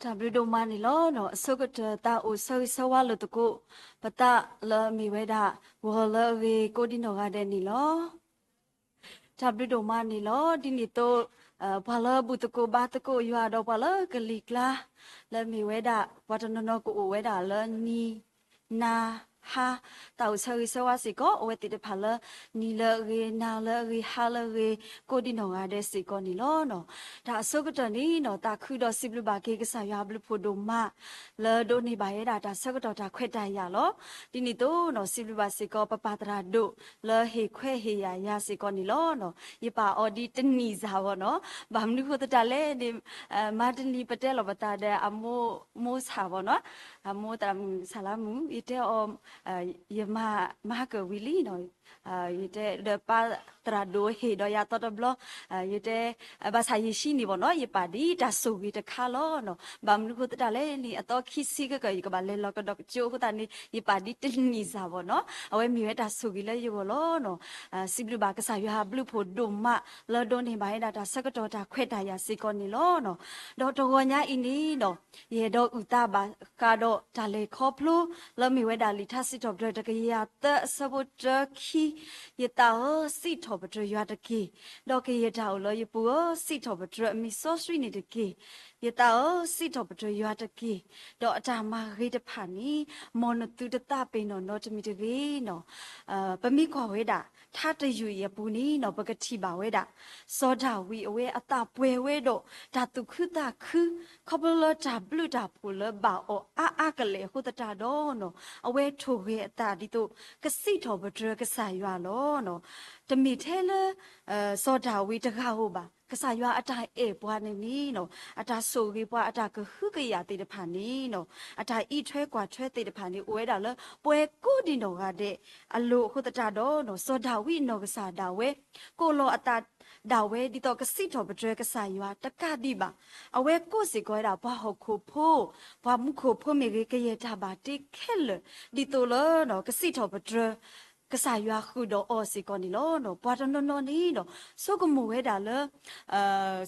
တၢ်ဘျုးဒိၣ်မးန့ၣ်လီၤ. အဆိကတၢၢ်တၢ်အိၣ်ဆၢဂ့ၤဆၢဝါလိာ်သကိး ပသးလၢအမ့ၢ်ဝဲဒၣ် ဂီၤလၢအဂ့ၤကိးဒံနီၢ်ဂၤဒဲးန့ၣ်လီၤ. တၢ်ဘျုးဒိၣ်မးန့ၣ်လီၤ. ဒ်န့ၣ်အသိး ပှၤလၢဘူၣ်သကိးဘါသကိးယွၤဒီးပှၤလၢကလံၤကျါ လၢအမ့ၢ်ဝဲဒၣ် ပှၤတနီၤနီၤကအိၣ်ဝဲဒၣ်လၢနံၤ နၤ ဟါ တၢ်အိၣ်ဆၢဂ့ၤဆၢဝါစ့ၢ်ကီး အဝဲသ့ၣ်တဖၣ်လၢ နံၤလၢအဂ့ၤ နၤလၢအဂ့ၤ ဟါလၢအဂ့ၤ ကိးဒံနီၢ်ဂၤဒဲးစ့ၢ်ကီးန့ၣ်လီၤ. တၢ်အဆိကတၢၢ်န့ၣ်နီၤ သးခုဒီးစံးဘျုးဘၣ်က့ၤကစၢ်ယွၤအဘျုးဖှိၣ်ဒိၣ်မး လၢဒိးန့ၢ်ဘၣ်ဝဲဒၣ်တၢ်ဆၢကတီၢ်တၢ်ခွဲးတၢ်ယာ်လီၤ. ဒ်န့ၣ်အသိးနီၤ စံးဘျုးဘၣ်စ့ၢ်ကီး ပပၢ်သရၣ်ဒိၣ်လၢဟ့ၣ်ခွဲးဟ့ၣ်ယာ်ယၤစ့ၢ်ကီးန့ၣ်လီၤ. ယပာ်အီၤဒ်တနံၣ်စၢ်ဘၣ်နီၤ ဘၣ်မနုၤဃိသတးလဲၣ်န့ၣ် မၤတနံၤပတဲလီၤပသးဒီးအမိၢ်မိၢ်ဆၣ်ဘၣ်နီၤ အမိၢ်သရၣ်မုၣ်ဆၣ်လါမုၣ် ယတဲအီၤ ယမၤမၤကၢၣ်ဝံၤလံနီၤ ယတဲဒီးပၢ်သရၣ်ဒိၣ်ဟ့ၣ်ဒီးယၤသီတဘျီ ယတဲ ဘၣ်ဆၣ်ယဲၢ်ဆံန့ၣ်ဘၣ်နီၤ ယပာ်ဒ်တၢ်ဆိၣ်ဂ့ၤတခါလီၤ. ဘၣ်မနုၤဃိသတးလဲၣ်န့ၣ် အသီခံဆံကကၢၢ် ယကဘၣ်လဲၤလီၤကဒီးကၠိအဃိသတးန့ၣ် ယပာ်ဒ်တနံၣ်စၢ်ဘၣ်နီၤ အဝဲမ့ၢ်ဝဲတၢ်ဆိၣ်ဂ့ၤလၢယဂီၢ်လီၤ. စံးဘျုးဘၣ်ကစၢ်ယွၤအဘျုးဖှိၣ်ဒိၣ်မး လၢဒိးန့ၢ်ဘၣ်ဝဲဒၣ်တၢ်ဆၢကတီၢ်တၢ်ခွဲးတၢ်ယာ်စ့ၢ်ကီးန့ၣ်လီၤ. ဒီးတဂီၤညါအံၤန့ၣ်နီၤ ယအဲၣ်ဒိးအုၣ်သးဘၣ်ဃးဒီးတၢ်လဲၤခီဖျိ လၢမ့ၢ်ဝဲဒၣ်လံာ်ထါစံးထီၣ်ပတြၢၤတကယၤသၢအဆၢဖိတၢခံ ယသးဧၢ စံးထီၣ်ပတြၢၤယွၤတက့ၢ်. ဒီးကယဲၢ်တၢ်အိၣ်လၢယပူၤဧၢ စံးထီၣ်ပတြၢၤအမံၤစီဆှံန့ၣ်တက့ၢ်. ယသးဧၢ စံးထီၣ်ပတြၢၤယွၤတက့ၢ်. ဒီးအတၢ်မၤဂ့ၤတဖၣ်န့ၣ် မ်နသုတသးပ့ၤနီၣ်နီတမံၤတဂ့ၤနီၤ. ပမ့ၢ်ကွၢ်ဝဲဒၣ် ထါတယုၢ်အံၤအပူၤန့ၣ်နီၤ ပကထံၣ်ဘၣ်ဝဲဒၣ် စီၤဒၤဝံးအဝဲအသးပှဲၤဝဲဒီး တၢ်သူၣ်ခုသးခု ခီဖျိလၢတၢ်ဘျုးတၢ်ဖှိၣ်လၢဘၣ်အီၤအါအါကလဲာ်အဃိသတးဒီးနီၤ အဝဲထိၣ်ဂဲၤအသးဒ်သိး ကစံးထီၣ်ပတြၢၤကစၢ်ယွၤလီၤ. တမ့ၢ်ထဲလၢ စီၤဒၤဝံးတဂၤဧိၤဘၣ် ကစၢ်ယွၤအတၢ်အဲၣ်ပှၤန့ၣ်န့ၣ်နီၤ အတၢ်ဆိၣ်ဂ့ၤပှၤ အတၢ်ကဟုကယာ်သ့ၣ်တဖၣ်န့ၣ်နီၤ အတၢ်အံးထွဲကွၢ်ထွဲသ့ၣ်တဖၣ်န့ၣ် အိၣ်ဝဲဒၣ်လၢပှဲၤကိးဒံနီၢ်ဂၤဒဲးအလိၤအဃိသတးဒီးနီၤ စီၤဒၤဝံးအနီၢ်ကစၢ်ဒၣ်ဝဲ ကိးလီၤအသးဒၣ်ဝဲဒ်သိးကစံးထီၣ်ပတြၢၤကစၢ်ယွၤတကးဒံးဘၣ် အဝဲကိးစ့ၢ်ကီးဝဲဒၣ်ပှၤဟီၣ်ခိၣ်ဖိ ပှၤမူခိၣ်ဖိမ့ၢ်ဂ့ၤ ကယဲၢ်တၢ်ဘၣ်တ့ခဲလၢာ် ဒ်သိးလၢ ကစံးထီၣ်ပတြၢၤ ကစၢ်ယွၤဃုာ်ဒီးအီၤစ့ၢ်ကီးန့ၣ်လီၤ. ပှၤတနီၤနီၤန့ၣ်နီၤ ဆိကမိၣ်ဝဲဒၣ်လၢ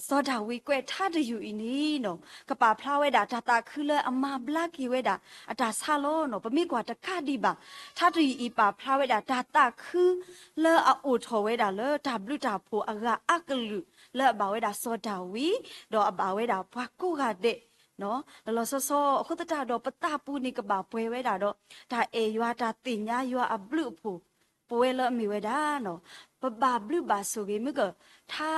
စီၤဒၤဝံးကွဲးထါတယုၢ်အံၤန့ၣ်နီၤ ကပာ်ဖျါဝဲဒၣ်တၢ်သးခုလၢအမၤဘျါက့ၤဝဲဒၣ်အတၢ်ဆါလီၤနီၤ. ပမ့ၢ်ကွၢ်တကးဒံးဘၣ် ထါတယုၢ်အံၤပာ်ဖျါဝဲဒၣ်တၢ်သးခု လၢအအိၣ်ထီၣ်ဝဲဒၣ်လၢတၢ်ဘျုးတၢ်ဖှိၣ်အဂၤအကလုာ် လၢအဘၣ်ဝဲဒၣ်စီၤဒၤဝံး ဒီးအဘၣ်ဝဲဒၣ်ပှၤကိးဂၤဒဲး လီၤလီၤဆီဆီ အဃိသတးဒီးပသးပူၤန့ၣ်ကဘၣ်ပှဲၤဝဲဒၣ်ဒီး တၢ်အဲၣ်ယွၤတၢ်သ့ၣ်ညါယွၤအဘျုးအဖှိၣ် ပဝဲလၢအမ့ၢ်ဝဲဒၣ်နီၤ ပဘၣ်ဘျုးဘၣ်ဆိၣ်ဂ့ၤမ့ၢ်က ထါ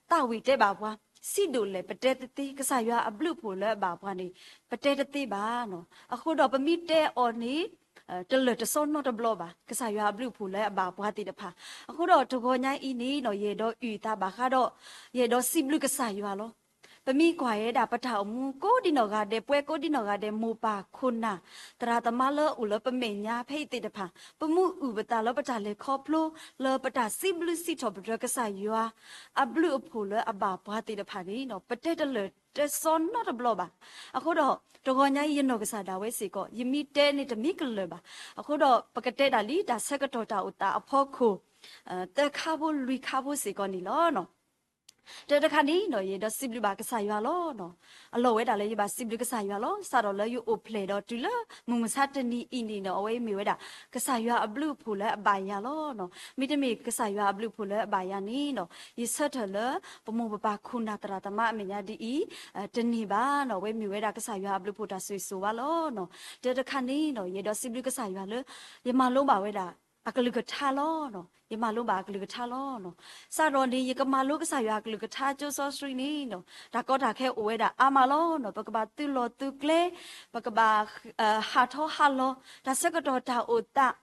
သးဝံၣ်တဲဘၣ်ပှၤ စံးဒိၣ်လဲၣ်ပတဲတသ့ ကစၢ်ယွၤအဘျုးအဖှိၣ်လၢအဘၣ်ပှၤန့ၣ် ပတဲတသ့ဘၣ်နီၤ. အဃိဒီးပမ့ၢ်တဲအီၤန့ၣ် တလၢာ်တစီနီတဘျီဘၣ် ကစၢ်ယွၤအဘျုးအဖှိၣ်လၢအဘၣ်ပှၤသ့ၣ်တဖၣ်. အဃိဒီးတဂီၤညါအံၤန့ၣ်နီၤ ယအဲၣ်ဒိးအုၣ်သးဘၣ်ဃးဒီး ယအဲၣ်ဒိးစံးဘျုးကစၢ်ယွၤလီၤ. ပမ့ၢ်ကွၢ်ဝဲဒၣ်ပတၢ်အိၣ်မူကိးဒံနီၢ်ဂၤဒဲး ပှဲၤကိးဒံနီၢ်ဂၤဒဲး မိၢ်ပၢ်ခိၣ်နၢ် သရၣ်သမါလၢအအိၣ်လၢပမဲာ်ညါဖဲအံၤသ့ၣ်တဖၣ် ပမ့ၢ်အုၣ်ပသးလၢပတၢ်လဲၤခီဖျိ လၢပတၢ်စံးဘျုးစံးထီၣ်ပတြၢၤကစၢ်ယွၤ အဘျုးအဖှိၣ်လၢအဘၣ်ပှၤသ့ၣ်တဖၣ်န့ၣ်နီၤ ပတဲတလၢာ်တစီနီတဘျီဘၣ်. အဃိဒီး တဂီၤညါအံၤယနီၢ်ကစၢ်ဒၣ်ဝဲစ့ၢ်ကီး ယမ့ၢ်တဲန့ၣ်တမ့ၢ်ကလၢာ်ဘၣ်. အဃိဒီးပကတဲဒၣ်လံ တၢ်ဆၢကတီၢ်တၢ်အိၣ်သးအဖီခိၣ် သၢခါဖိလွံၢ်ခါဖိစ့ၢ်ကီးန့ၣ်လီၤ. တၢ်တခါန့ၣ်နီၤ ယအဲၣ်ဒိးစံးဘျုးဘၣ်ကစၢ်ယွၤလီၤ. အလီၢ်ဝဲဒၣ်လၢယဘၣ်စံးဘျုးကစၢ်ယွၤလီၤ. စးထီၣ်လၢယအိၣ်ဖျဲၣ်ဒီးတုၤလၢမုၢ်မဆါတနံၤအံၤန့ၣ်နီၤ အဝဲမ့ၢ်ဝဲဒၣ် ကစၢ်ယွၤအဘျုးအဖှိၣ်လၢအဘၣ်ယၤလီၤ. မ့တမ့ၢ်ကစၢ်ယွၤအဘျုးအဖှိၣ်လၢအဘၣ်ယၤန့ၣ်နီၤ ယဆၢထၢၣ်လၢပမိၢ်ပပၢ်ခိၣ်နၢ်သရၣ်သမါအမဲာ်ညါဒ်အံၤ တန့ၢ်ဘၣ်နီၤ. အဝဲမ့ၢ်ဝဲဒၣ်ကစၢ်ယွၤအဘျုးအဖှိၣ်တၢ်ဆိၣ်ဂ့ၤဆိၣ်ဝါလီၤ. တၢ်တခါန့ၣ်နီၤ ယအဲၣ်ဒိးစံးဘျုးကစၢ်ယွၤလၢ ယမၤလိဘၣ်ဝဲဒၣ် အကလုၢ်ကထါလီၤ. ယမၤလိဘၣ်အကလုၢ်ကထါလီၤ. စးထီၣ်န့ၣ် ယကမၤလိကစၢ်ယွၤအကလုၢ်ကထါကၠိစီဆှံန့ၣ်နီၤ တၢ်ကီတၢ်ခဲအိၣ်ဝဲဒၣ်အါမးလီၤ. ပကဘၣ်သုးလီၢ်သုးကျဲ ပကဘၣ် ဟးထီၣ်ဟးလီၤ တၢ်ဆၢကတီၢ်တၢ်အိၣ်သး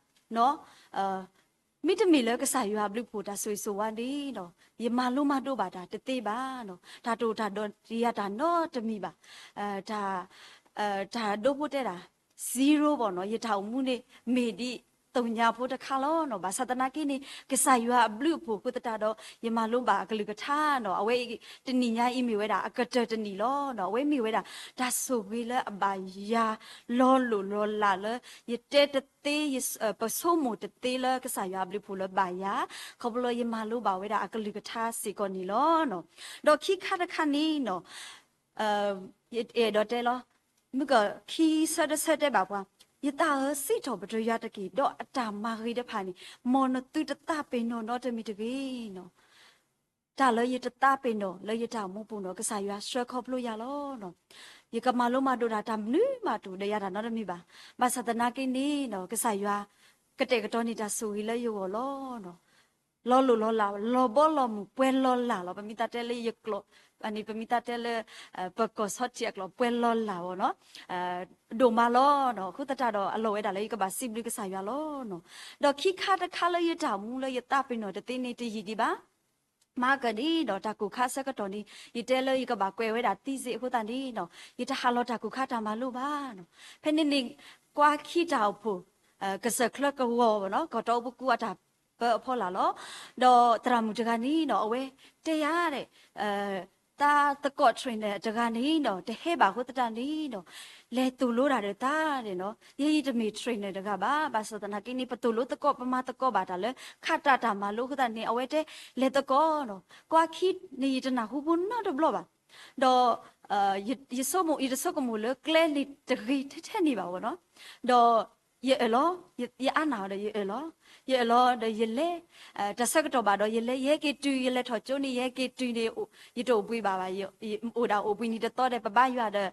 မ့တမ့ၢ်လၢကစၢ်ယွၤအဘျုးအဖှိၣ်တၢ်ဆိၣ်ဂ့ၤဆိၣ်ဝါန့ၣ်နီၤ ယမၤလိမၤဒိးဘၣ်တၢ်တသ့ဘၣ်နီၤ. တၢ်တအိၣ်တၢ်ဒီးယၤတၢ်နီတမံၤဘၣ်. တၢ် တၢ်ဒိဖိတဲဒၣ် zero ဘၣ်နီၤ. ယတၢ်အိၣ်မူန့ၣ် မ့ၢ်ဒ်သိညါဖိတခါလီၤနီၤ. ဘၣ်ဆၣ်သနာ်က့န့ၣ် ကစၢ်ယွၤအဘျုးအဖှိၣ်အဃိသတးဒီး ယမၤလိဘၣ်အကလုၢ်ကထါနီၤ. အဝဲအံၤ တနံၤညါအံၤမ့ၢ်ဝဲဒၣ် အကတၢၢ်တနံၤလီၤနီၤ. အဝဲမ့ၢ်ဝဲဒၣ် တၢ်ဆိၣ်ဂ့ၤလၢအဘၣ်ယၤ လီၤလိၢ်လီၤလးလၢ ယတဲတသ့ ပဆိကမိၣ်တသ့လၢကစၢ်ယွၤအဘျုးအဖှိၣ်လၢဘၣ်ယၤ ခီဖျိလၢယမၤလိဘၣ်ဝဲဒၣ်အကလုၢ်ကထါစ့ၢ်ကီးန့ၣ်လီၤ. ဒီးခံခါတခါန့ၣ်နီၤ ယအဲၣ်ဒိးတဲလီၤ, မုၢ်ကခံဆၢတဆၢတဲဘၣ်ပှၤ, ယသးဧၢ, စံးထီၣ်ပတြၢၤယွၤတက့ၢ်, ဒီးအတၢ်မၤဂ့ၤတဖၣ်န့ၣ်, မ်နသုတသးပ့ၤနီၣ်နီတမံၤတဂ့ၤနီၤ. တၢ်လၢယတသးပ့ၤနီၣ်လၢယတၢ်အိၣ်မူပူၤနီၤ, ကစၢ်ယွၤဆှၢခီဖျိယၤလီၤ. ယကမၤလိမၤဒိးတၢ်တၢ်မနုၤမးတအိၣ်ဒီးယၤတၢ်နီတမံၤဘၣ်. ဘၣ်ဆၣ်သနာ်က့န့ၣ်နီၤ, ကစၢ်ယွၤကတဲာ်ကတီၤန့ၢ်တၢ်ဆိၣ်ဂ့ၤလၢယဂီၢ်လီၤ. လီၤလိၢ်လီၤလး, လီၤဘီလီၤမုၢ်, ပှဲၤလီၤလးလီၤ. ပမ့ၢ်သးတဲလၢယကျိာ်, ပမ့ၢ်သးတဲလၢ ပကီၢ်ဆီထံးအကျိာ် ပှဲၤလီၤလးအီၤနီၤ, ဒိၣ်မးလီၤ. အဃိသတးဒီး အလီၢ်ဝဲဒၣ်လၢယကဘၣ်စံးဘျုးကစၢ်ယွၤလီၤ. ဒီးခံခါတခါလၢယတၢ်အိၣ်မူလၢယသးပ့ၤနီၣ်တသ့န့ၣ် တယံာ်ဒံးဘၣ်. မၤကဒံးဒီးတၢ်ကိၢ်ခါဆၢကတီၢ်န့ၣ် ယတဲလၢယကဘၣ်ကွဲးဝဲဒၣ်သံစ့အဃိသတးန့ၣ်နီၤ, ယတဟးလီၤတၢ်ကိၢ်ခါတၢ်မၤလိဘၣ်နီၤ. ဖဲန့ၣ်န့ၣ် ကွၢ်ခံတၢ်အိၣ်ဖှိၣ် ကစၢၢ်ချၢကဝီၤနီၤ, ကီၢ်တီအူပကူအတၢ်ပၢအဖီလာ်လီၤ. ဒီးသရၣ်မုၣ်တဂၤန့ၣ်နီၤ, အဝဲတဲယၤဒီး သးသကိး trainer တဂၤန့ၣ်နီၤ, တဟဲဘၣ်အဃိသတးန့ၣ်နီၤ, လဲၤသိၣ်လိတၢ်ဒီးသးဒီးနီၤ, ယဲယတမ့ၢ် trainer တဂၤဘၣ်. ဘၣ်ဆၣ်သနာ်က့န့ၣ် ပသိၣ်လိသကိး ပမၤသကိးဘၣ်တၢ်လၢ ခးတၢ်တၢ်မၤလိအဃိသတးန့ၣ် အဝဲတဲလဲၤသကိးနီၤ. ကွၢ်ခံန့ၣ် ယတနၢ်ဟူဖိနီတဘျီဘၣ်. ဒီး ယဆိကမိၣ် ယတဆိကမိၣ်လၢကျဲန့ၣ်တဂ့ၤထဲထဲန့ၣ်ဘၣ်ဝဲနီၤ. ဒီးယအၢၣ်လီၤ, ယအါနၢ်အီၤဒီးယအၢၣ်လီၤ, ယအၢၣ်လီၤဒီးယလဲၤ, တၢ်ဆၢကတီၢ်ဘၣ်ဒီးယလဲၤ, ယဟဲက့ၤတုၤ ယလဲၤထီၣ်ကၠိန့ၣ် ယဟဲက့ၤတုၤန့ၣ် ယတအိၣ်ဘှံးဘၣ်ဘၣ်, အိၣ်ဒၣ်အိၣ်ဘှံးနံၤတသီဒီး ပဘါယွၤဒီး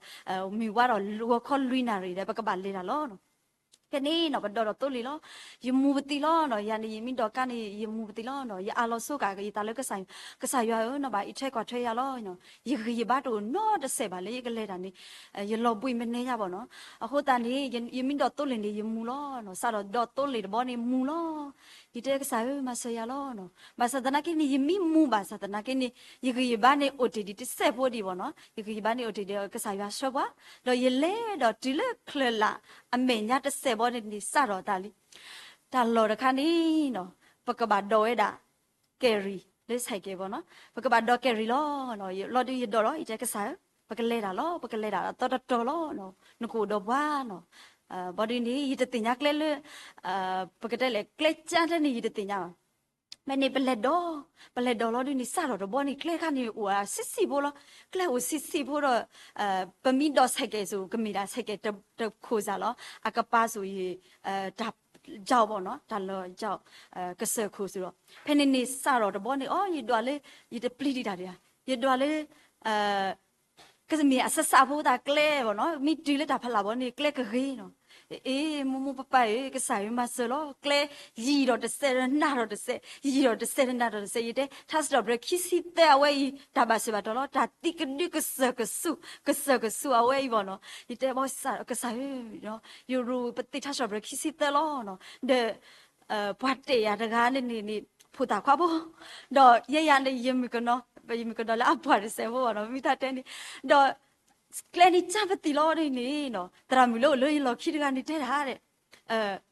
မုၢ်ဝါဒီးဂီၤခီလွံၢ်နၣ်ရံၣ်ဒီး ပကဘၣ်လဲၤတၢ်လီၤ. ဖဲန့ၣ်နီၤ ပဒိးထီၣ်သိလ့ၣ်လီၤ. ယမူပသံလီၤနီၤ, ယၤန့ၣ် ယမ့ၢ်ဒိးကါန့ၣ် ယမူပသံလီၤနီၤ. ယအးလီၤဆိကးက့ၤယသးလၢကစၢ်ယွၤ, ကစၢ်ယွၤဧၢနီၤ, ဘၣ်အံးထွဲကွၢ်ထွဲယၤလီၤ. ယဂံၢ်ယဘါတအိၣ်နီတစဲးဘၣ်လၢယကလဲၤတၢ်န့ၣ်, ယလီၤဘှံးမနုၤယၤဘၣ်နီၤ. အဃိသတးန့ၣ် ယမ့ၢ်ဒိးသိလ့ၣ်န့ၣ် ယမူလီၤနီၤ. စးထီၣ်ဒိးသိလ့ၣ်တဘီန့ၣ်မူလီၤ. ယတဲကစၢ်ဧၢ မၤစၢၤယၤလီၤနီၤ. ဘၣ်ဆၣ်သနာ်က့န့ၣ် ယမ့ၢ်မူဘၣ်ဆၣ်သနာ်က့န့ၣ် ယဂံၢ်ယဘါန့ၣ်အိၣ်တ့ၢ်ဒံးတစဲးဖိဒံးဘၣ်နီၤ. ယဂံၢ်ယဘါန့ၣ်အိၣ်တ့ၢ်ဒီးကစၢ်ယွၤဆှၢပှၤ, ဒီးယလဲၤဒီးတုၤလၢချၢၣ်လၢ်အမဲာ်ညါတစဲးဘီန့ၣ်န့ၣ် စးထီၣ်အသးလံ. တၢ်လီၢ်တခါန့ၣ်နီၤ, ပကဘၣ်ဒိးဝဲဒၣ် carry လၢ cycle ဘီနီၤ, ပကဘၣ်ဒိး carry လီၤ. လီၤဒုးယဒိးလီၤ ယတဲကစၢ်ဧၢ, ပကလဲၤတၢ်လီၤ, ပကလဲၤတၢ်လီၤ အသီတတီၤလီၤ, နကအိၣ်ဒီးပှၤနီၤ. ဘီဒုးန့ၣ် ယတသ့ၣ်ညါကျဲလၢ ပကတဲလဲၣ် ကျဲကၠါထဲန့ၣ် ယတသ့ၣ်ညါဘၣ်. မ့ၢ်န့ၣ် ပလဲၤဒိး, ပလဲၤဒိးလီၤဒုးန့ၣ် စးထီၣ်တဘီန့ၣ် ကျဲခါန့ၣ် အိၣ်အဆံးဆံးဖိလီၤ. ကျဲအိၣ်ဆံးဆံးဖိဒီး ပမ့ၢ်ဒိး cycle စ့ၢ် ကမ့ၢ်ဒၣ် cycle တခိၣ်စ့ၢ်လီၤ. အကပၤစ့ၢ် တၢ် ကၠီဘီနီၤ, တၢ်လီၢ်ကၠီ ကစၢၢ်ခိၣ်စ့ၢ်ဒီး ဖဲန့ၣ်န့ၣ် စးထီၣ်တဘီန့ၣ် အိ ယဒွးလၢ ယတပျံၤဒံးတၢ်ဒံးဧါ, ယဒွးလၢ ကမ့ၢ်အစစးဖိသးကျဲဘီနီၤ, မ့ၢ်တုၤလၢတၢ်ဖးလၢ်ဘီန့ၣ် ကျဲကဂ့ၤနီၤ. အ့ မိၢ်မိၢ်ပၢ်ပၢ်ဧၢ, ကစၢ်ယွၤမၤစၢၤလီၤ. ကျဲယံာ်ဒီးတစဲး နးဒီးတစဲး, ယံာ်ဒီးတစဲး နးဒီးတစဲး. ယတဲ ထါစံးထီၣ်ပတြၢၤခံဆံသၢ အဝဲအံၤ တၢ်ဘၣ်စၢၤဘၣ်တီၤလီၤ. တၢ်သံကဒုကစၢၢ်ကဆူၣ်, ကစၢၢ်ကဆူၣ်အဝဲအံၤဘီနီၤ. ယတဲဘီ ကစၢ်ဧၢ, ယရိပသ့ၣ်ထါစံးထီၣ်ပတြၢၤခံဆံသၢလီၤ. ဒီး ပှၤတဲယၤတဂၤန့ၣ်န့ၣ် ဖိသၣ်ခွါဖိ, ဒီးယဲယၤန့ၣ် ယမုၣ်ကနီၤ, ယမုၣ်ကနီၤလၢအပှၢ်တစဲးဖိဘၣ်နီၤ, မ့ၢ်တၢ်တဲန့ၣ်, ဒီး ကျဲန့ၣ်ကၠါပသံၣ်လီၤဒ်န့ၣ်နီၤ, သရၣ်မုၣ်လၢအိၣ်လၢယလီၢ်ခံတဂၤန့ၣ်တဲဒၣ်ဒီး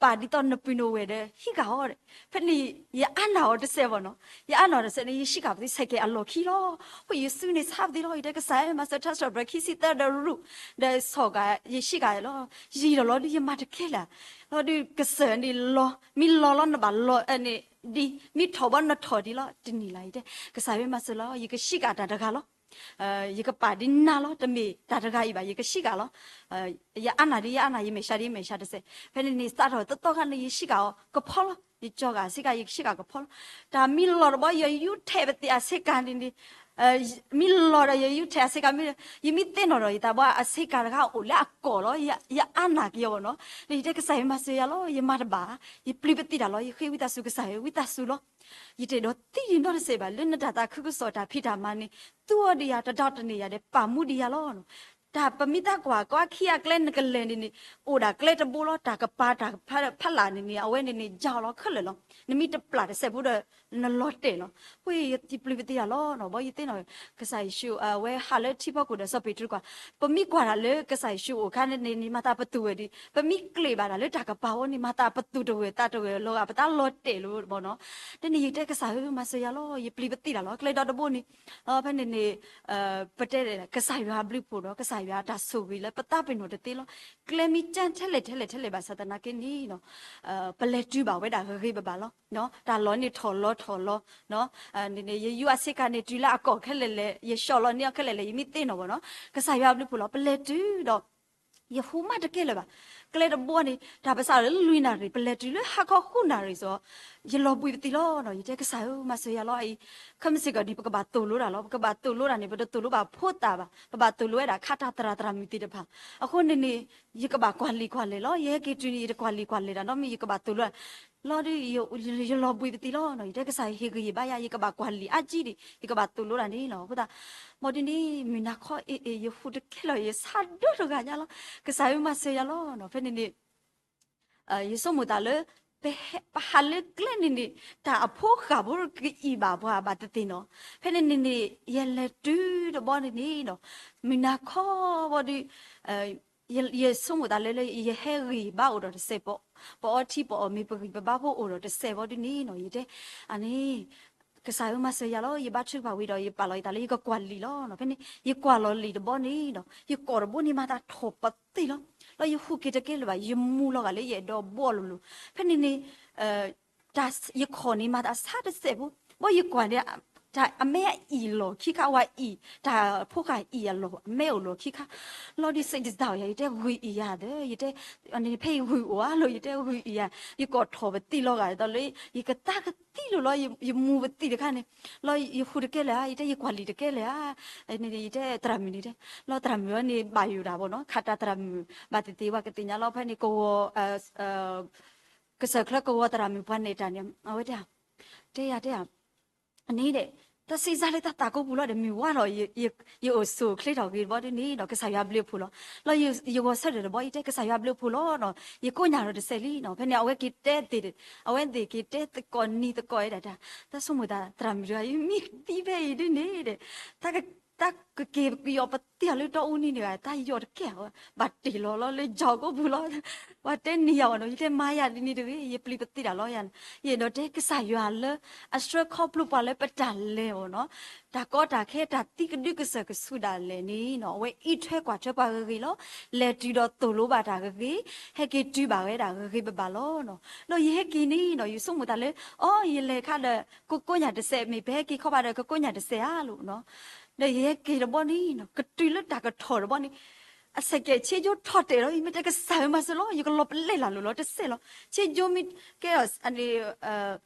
ပာ်ဒ်သိးနပုၢ်နဝဲၢ်ဒီး ဟံးဃာ်အီၤဒီး, ဖဲန့ၣ် ယအါနၢ်အီၤတစဲးဘီနီၤ, ယအါနၢ်အီၤတစဲးန့ၣ် ယဟံးဃာ်ပသံၣ် cycle အလီၢ်ခံလီၤ. ဃိယစုန့ၣ်ဆါပသံၣ်လီၤ, ယတဲကစၢ်ဧၢ မၤစၢၤထါစံးထီၣ်ပတြၢၤခံဆံသၢဒီးရူၣ်, ဒီးဆီၣ်ကၤ ယဟံးဃာ်လီၤ, ယံာ်ဒီးလီၤဒုးယမၤတကဲလၢာ်, လီၤဒုးကစၢၢ်န့ၣ်လီၤ, မ့ၢ်လီၤလီၤနဘၣ်လီၤန့ၣ်ဒ်, မ့ၢ်ထီၣ်ဘီနထီၣ်ဒ်လီၤ, တနံၤလၢ်ယတဲ, ကစၢ်ဧၢ မၤစၢၤလီၤ, ယကဟံးဃာ်တၢ်တဂၤလီၤ. ယကပာ်ဒ်နၤလီၤ, တမ့ၢ်တၢ်တဂၤအံၤဘၣ်, ယကဟံးဃာ်လီၤ. ယအါနၢ်ဒ်ယအါနၢ်, ယမဲာ်ဆှးဒ်ယမဲာ်ဆှးတစဲး, ဖဲန့ၣ်န့ၣ် စးထီၣ်သီသီခါန့ၣ် ယဟံးဃာ်အီၤကဖီလီၤ, ယကၠီဂာ်အဆ့ကၤ ယကဟံးဃာ်ကဖီလီၤ. တၢ်မ့ၢ်လီၤတဘီ ယယူထဲးပသံၣ်အဆ့ကၤန့ၣ်န့ၣ်, မ့ၢ်လီၤဒီးယယူထဲးအဆ့ကၤမ့ၢ်, ယမ့ၢ်သ့ၣ်နီၣ်ဒီးယသးဘၣ် အဆ့ကၤတဂၤအိၣ်လၢအကီၢ်လီၤ, ယအါနၢ်က့ၤအီၤဘီနီၤ, ဒီးယတဲကစၢ်ဧၢ မၤစၢၤယၤလီၤ, ယမၤတဘၣ်, ယပျံၤပသံၣ်တၢ်လီၤ, ယဃ့ဝံသးစူၤကစၢ်ဧၢ ဝံသးစူၤလီၤ. ယတအဲၣ်ဒိးသံဒံးနီတစဲးဘၣ်, လၢနတၢ်သးခုကစီၣ်တၢ်ဖံးတၢ်မၤန့ၣ်, သူအီၤဒံးယၤ တဒီတန့ၢ်ယၤဒီး ပာ်မူဒံးယၤလီၤ. တၢ်ပမ့ၢ်သးကွၢ်ကွၢ်ခံအကျဲနကလဲၤန့ၣ်န့ၣ်, အိၣ်ဒၣ်ကျဲတဘိလီၤ, တၢ်ကပၤတၢ်ဖးလၢ်န့ၣ်န့ၣ် အဝဲန့ၣ်န့ၣ် ယါလီၤခဲလၢာ်လီၤ. နမ့ၢ်တပျၢ်တစဲးဖိဒီး နလီၤတဲာ်လီၤ. ဃိယပျံၤပသံၣ်တၢ်လီၤနီၤ, ဘီယသ့ၣ်နီၣ် ကစၢ်ယ့ၣ်ၡူး အဝဲဟးလၢထံဖီခိၣ်ဒီးစီၤပ့းတရူးကွၢ်, ပမ့ၢ်ကွၢ်တၢ်လၢကစၢ်ယ့ၣ်ၡူးအိၣ်အခါန့ၣ်န့ၣ် မၤသးပသူၣ်ဝဲဒံး, ပမ့ၢ်ကျ့းဘၣ်တၢ်လၢတၢ်ကပၤဝဲန့ၣ် မၤသးပသူၣ်တဂၢၢ်သးတဂၢၢ်လီၤဂာ် ပသးလီၤတဲာ်လီၤဘီနီၤ. တနံၤယတဲကစၢ်ဧၢ မၤစၢၤယၤလီၤ, ယပျံၤပသံၣ်တၢ်လီၤ, ကျဲဒီတဘိန့ၣ်, ဖဲန့ၣ်န့ၣ် ပတဲကစၢ်ယွၤအဘျုးဖှိၣ်ဒီး ကစၢ် ယွၤတၢ်ဆိၣ်ဂ့ၤလၢပသးပ့ၤနီၣ်တသ့လီၤ. ကျဲမ့ၢ်ကၠၢ်ထဲလဲၣ်ထဲလဲၣ်ထဲလဲၣ်ဘၣ်ဆၣ်သနာ်က့န့ၣ် ပလဲၤတုၤဘၣ်ဝဲဒၣ်ဂ့ၤဂ့ၤဘၣ်ဘၣ်လီၤ. တၢ်လီၢ်န့ၣ်ထီၣ်လီၤထီၣ်လီၤ ယယူၤအဆ့ကၤန့ၣ် တုၤလၢအကီၢ်ခဲလၢာ်လဲၣ်, ယဆှီလီၤန့ၢ်အီၤခဲလၢာ်လဲၣ်, ယမ့ၢ်သ့ၣ်နီၣ်ဘၣ်နီၤ, ကစၢ်ယွၤအဘျုးအဖှိၣ်လီၤ. ပလဲၤတုၤဒီး ယဟူးမးတကဲလၢၤဘၣ်. ကျဲတဘိန့ၣ် တၢ်ပစးလၢလွံၢ်နၣ်ရံၣ် ပလဲၤတုၤလၢဟါခီဃုနၣ်ရံၣ်စ့ၢ်ကီး ယလီၤဘှံးပသံလီၤနီၤ. ယတဲကစၢ်ဧၢ မၤစၢၤယၤလီၤအံၤ, ခဲမုၢ်ဆ့ၣ်ကီးန့ၣ် ပကဘၣ်သိၣ်လိတၢ်လီၤ. ပကဘၣ်သိၣ်လိတၢ်န့ၣ် ပတသိၣ်လိဘၣ်ဖိသၣ်ဘၣ်, ပဘၣ်သိၣ်လိဝဲဒၣ်ခါတၢ်သရၣ်သရၣ်မုၣ်သ့ၣ်တဖၣ်. အဃိန့ၣ်န့ၣ် ယကဘၣ်ကွၢ်လံာ်ကွၢ်လဲၢ်လီၤ. ယဟဲက့ၤတုၤန့ၣ် ယတကွၢ်လံာ်ကွၢ်လဲၢ်တၢ်နီတမံၤ ယကဘၣ်သိၣ်လိ လီၤဒီး ယလီၤဘှံးပသံလီၤနီၤ. ယတဲကစၢ်ဟ့ၣ်ဂံၢ်ဟ့ၣ်ဘါယၤ ယကဘၣ်ကွၢ်လံာ်အါကံဒံး ယကဘၣ်သိၣ်လိတၢ်န့ၣ်လီၤ. အဃိသတး ဘၣ်ဒ်န့ၣ် မုၢ်နၤခီအ့ၣ်အ့ၣ် ယဟူးတကဲလၢၤ ယဆါဒိၣ်တဂၤညါလီၤ. ကစၢ်ဧၢ မၤစၢၤယၤလီၤနီၤ. ဖဲန့ၣ်န့ၣ် ယဆိကမိၣ်သးလၢ ပဟးလၢကျဲန့ၣ်န့ၣ် တၢ်အဖိဃၢ်ဖိကအံၣ်ဘၣ်ပှၤဘၣ်တသ့ၣ်နီၤ. ဖဲန့ၣ်န့ၣ်န့ၣ် ယလဲၤတုၤတဘျီန့ၣ်န့ၣ်နီၤ မုၢ်နၤခီဘၣ်ဒီး ယဆိကမိၣ်သးလၢ ယဟဲဂံၢ်ဘါအိၣ်ဒီးတစဲး, ပအီထံပအီၣ်မ့ၤ ပဂံၢ်ပဘါဖိအိၣ်ဒီးတစဲးဘၣ်ဒ်န့ၣ်နီၤ. ယတဲ အန့ၣ် ကစၢ်ဧၢ မၤစၢၤယၤလီၤ. ယဘါထုကဖၣ်ဝံၤဒီး ယပာ်လီၤယသးလၢယကကွၢ်လံာ်လီၤနီၤ. ဖဲန့ၣ် ယကွၢ်လီၤလံာ်တဘျီန့ၣ်နီၤ ယကိာ်တဘိန့ၣ်မၤသးထီၣ်ပသံလီၤ. လီၤယဟူးက့ၤတကဲလၢၤဘၣ် ယမူလီၤဂာ်လၢယအဲၣ်ဒိးဘီလိၤလိၤ. ဖဲန့ၣ်န့ၣ် ယခီၣ်န့ၣ်မၤသးဆါတစဲးဖိ, ဘၣ်ယကွၢ်န့ၣ် တၢ်အမဲအံၣ်လီၤခံခါ ဝၤအံၣ် တၢ်ဖိဃၢ်အံၣ်အလီၢ်အမဲအိၣ်လီၤခံခါ. လီၤဒုးစံးတစၢ်အီၤယၤ ယတဲဂုၢ်အံၣ်ယၤဒီး ယတဲ ဖဲယဂုၢ်အိၣ်ဧါလီၤ ယတဲဂုၢ်အံၣ်ယၤ ယကိာ်ထီၣ်ပသံလီၤဂာ်ဒီးလၢ ယကသါကသံလိာ်လီၤ ယမူပသံတခါန့ၣ်. လီၤယဟူးတကဲလၢၤဧါ ယတဲယကွၢ်လံာ်တကဲလၢၤဧါ. ယတဲသရၣ်မုၣ်န့ၣ်တဲ လီၤသရၣ်မုၣ်အန့ၣ် ဘၣ်ယိၣ်တၢ်ဘၣ်နီၤ ခးတၢ်သရၣ်မုၣ် ဘၣ်သ့ၣ်သ့ၣ်ဝဲကသ့ၣ်ညါလီၤ. ဖဲန့ၣ်ကဝီၤ ကစၢၢ်ချၢကဝီၤသရၣ်မုၣ်ပှၤနဲၣ်တၢ်န့ၣ် အဝဲတဲ တဲယၤတဲယၤ အန့ၣ်ဒီး တၢ်စံးစါလၢတၢ်သးကိးပူၤလီၤဒီး မုၢ်ဝါလီၤ ယအိၣ်ဆိးချ့ထီၣ်ဂ့ၤတဘျီဒ်န့ၣ်ဒီး ကစၢ်ယွၤဘျုးဖှိၣ်လီၤ. လီၤယဂီၤဆၢထၢၣ်တဘျီ ယတဲကစၢ်ယွၤဘျုးဖှိၣ်လီၤနီၤ ယကိးညၣ်ဒီးတစဲးလံနီၤ. ဖဲန့ၣ် အဝဲက့ၤတဲသ့ၣ် အဝဲသ့ၣ်က့ၤတဲသကိးနံၤသကိးဝဲဒၣ်တၢ် တၢ်ဆိကမိၣ်သးသရၣ်မုၣ်တဂၤ ယမံသံဖဲအံၤဒ်န့ၣ်ဒီး တၢ် တၢ်ကက့ၤကယီၤပသံအီၤလၢတီအူနံၤန့ၣ် တၢ်ယီၤတကဲ ဘၣ်တ့ၢ်လီၤလီၤလၢယီၤကိးပူၤလီၤ. ပှၤတဲနံၤယၤအီၤနီၤ ယတဲမၤယၤဒ်န့ၣ်တဂ့ၤ ယပျံၤပသံတၢ်လီၤယၤန့ၣ် ယအဲၣ်ဒိးတဲကစၢ်ယွၤလၢ အဆှၢခီဖျိပှၤလၢပတၢ်လဲၤအီၤနီၤ တၢ်ကီတၢ်ခဲတၢ်သံကဒုကစၢၢ်ကဆူးဒၣ်လဲာ်န့ၣ်နီၤ အဝဲအံးထွဲကွၢ်ထွဲပှၤဂ့ၤဂ့ၤလီၤ. လဲၤတုၤဒီးသိၣ်လိဘၣ်တၢ်ဂ့ၤဂ့ၤ ဟဲက့ၤတုၤဘၣ်ဝဲဒၣ်ဂ့ၤဂ့ၤဘၣ်ဘၣ်လီၤနီၤ. ဒီးယဟဲက့ၤန့ၣ်နီၤ ယဆိကမိၣ်သးလၢ အီ ယလဲၤခါဒီး ကိးကိးညၣ်တစဲး မ့ၢ်ပဟဲက့ၤခီဘၣ်ဒီး ကကိးညၣ်တစဲးဧါလိၤနီၤ. ဒီးယဟဲက့ၤတဘျီန့ၣ်နီၤ ကတုၤလၢတၢ်ကထီၣ်တဘျီန့ၣ် အစဲးကဲးဆ့ကၠိထီၣ်တဲာ်လီၤ. ယမ့ၢ်တဲကစၢ်ဧၢမၤစၢၤလီၤ ယကလီၤပလဲလၢ်လိၤလီၤတစဲးလီၤ. ဆ့ကၠိမ့ၢ်ကဲအီၤ